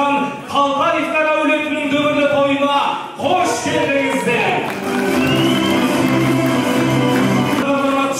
шыққан Қалтаевтар әулетінің дүбірлі тойына қош келдіңіздер.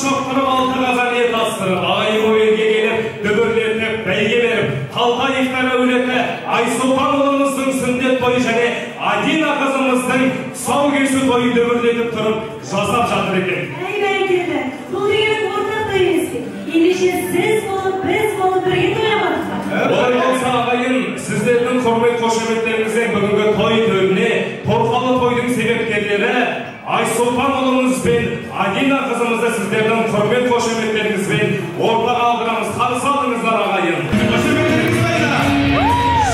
Шоқтырып алты қазан ет астырып, ағайын елге келіп, дүбірлетіп, бәйге беріп, Қалтаевтар әулеті Айсұлтан ұлымыздың сүндет тойы және Адина қызымыздың тұсау кесу тойы дүбірлетіп тұрып жасап жатыр екен. Әй, бәрекелді, бұл деген ортақ той емес пе? Ендеше сіз болып, біз болып бірге тойламадық па? Олай болса, ағайын, сіздердің құрмет қошеметтеріңізбен бүгінгі той төріне торқалы тойдың себепкерлері Айсұлтан ұлымыз бен Адина қызымызды сіздердің құрмет қошеметтеріңізбен ортаға алдырамыз. Қарсы алыңыздар, ағайын. Қошеметтеріңіз қайда?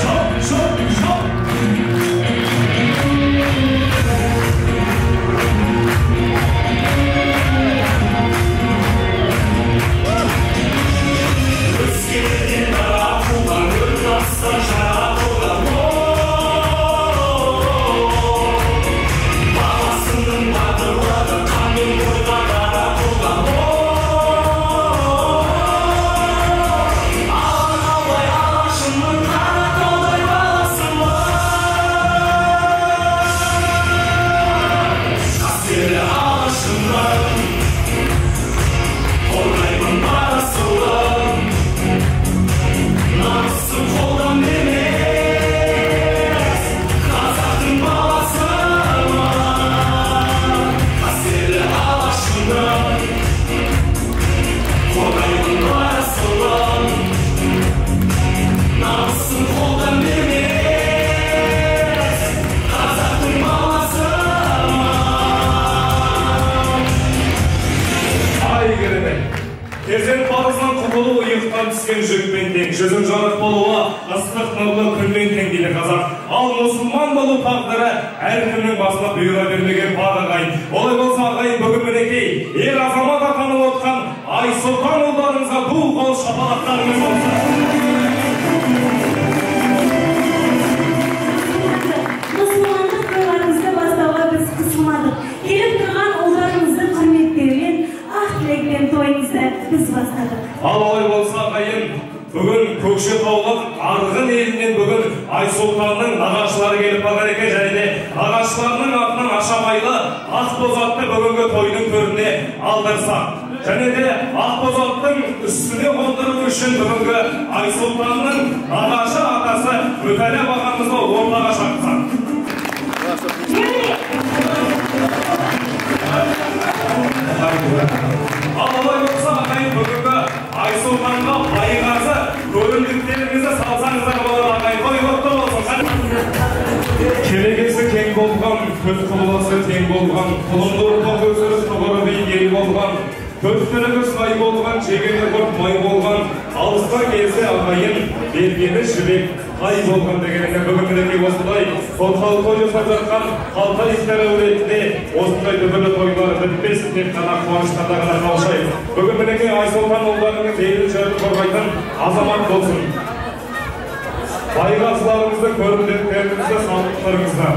Шоп, шоп, шоп. Өскеннен ақылдан, өлмастан жаратылған. Баласының батырлығы қанмен бойға таратылған. Алақалай алашымның Қаратаудай баласымын. Қастерлі алашымның қорғаймын бар асылын. Намысым қолдан бермес, қазақтың баласымын. Қастерлі алашымның қорғаймын бар асылын. Намысым қолдан бермес, қазақтың баласымын. Ай, керемет! Перзент парызынан құтылу иықтан түскен жүкпен тең, жүзің жарық болуы ыстық нұрлы күнмен тең дейді қазақ. Ал мұсылман болу тағдыры әркімнің басына бұйыра бермеген бар, ағайын. Олай болса, ағайын, бүгін мінекей ер азамат атанып отқан Айсұлтан ұлдарыңызға ду қол шапалақтарыңыз болсын. Мұсылмандық тойларымызды бастауға біз қысылмадық. Келіп тұрған ұлдарымызды құрметтеумен, ақ тілекпен тойымызды біз бастадық. Ал олай болса, ағайын, бүгін Көкшетаулық Арғын елінен бүгін Айсұлтанның нағашылары келіп қалған екен, және де нағашыларының атынан ашамайлы ақбозатты бүгінгі тойдың төріне алдырсақ. Және де ақбозаттың үстіне қондыру үшін бүгінгі Айсұлтанның нағашы атасы Мүтәліп ағамызды ортаға шақырсақ. Ал олай болса, ағайын, бүгінгі Айсұлтанға байғазы көрімдіктеріңізді салсаңыздар болады, ағайын. Той құтты болсын. Керегесі кең болған, төрт құбыласы тең болған, құлынды ұрпақ өсіріп тұғыры биік ел болған, төрт түлігі сай болған, жегені құрт май болған, алысқа келсе ағайын, бергені жібек ай болған деген екен. Бүгін мінекей осындай торқалы той жасап жатқан Қалтаевтар әулетіне осындай дүбірлі тойлар бітпесін, тек қана қуаныштарда ғана қауышайық. Бүгін мінекей Айсұлтан ұлдарыңыз елін жырын қорғайтын азамат болсын. Байғазыларыңызды, көрімдіктеріңізді салып тұрыңыздар.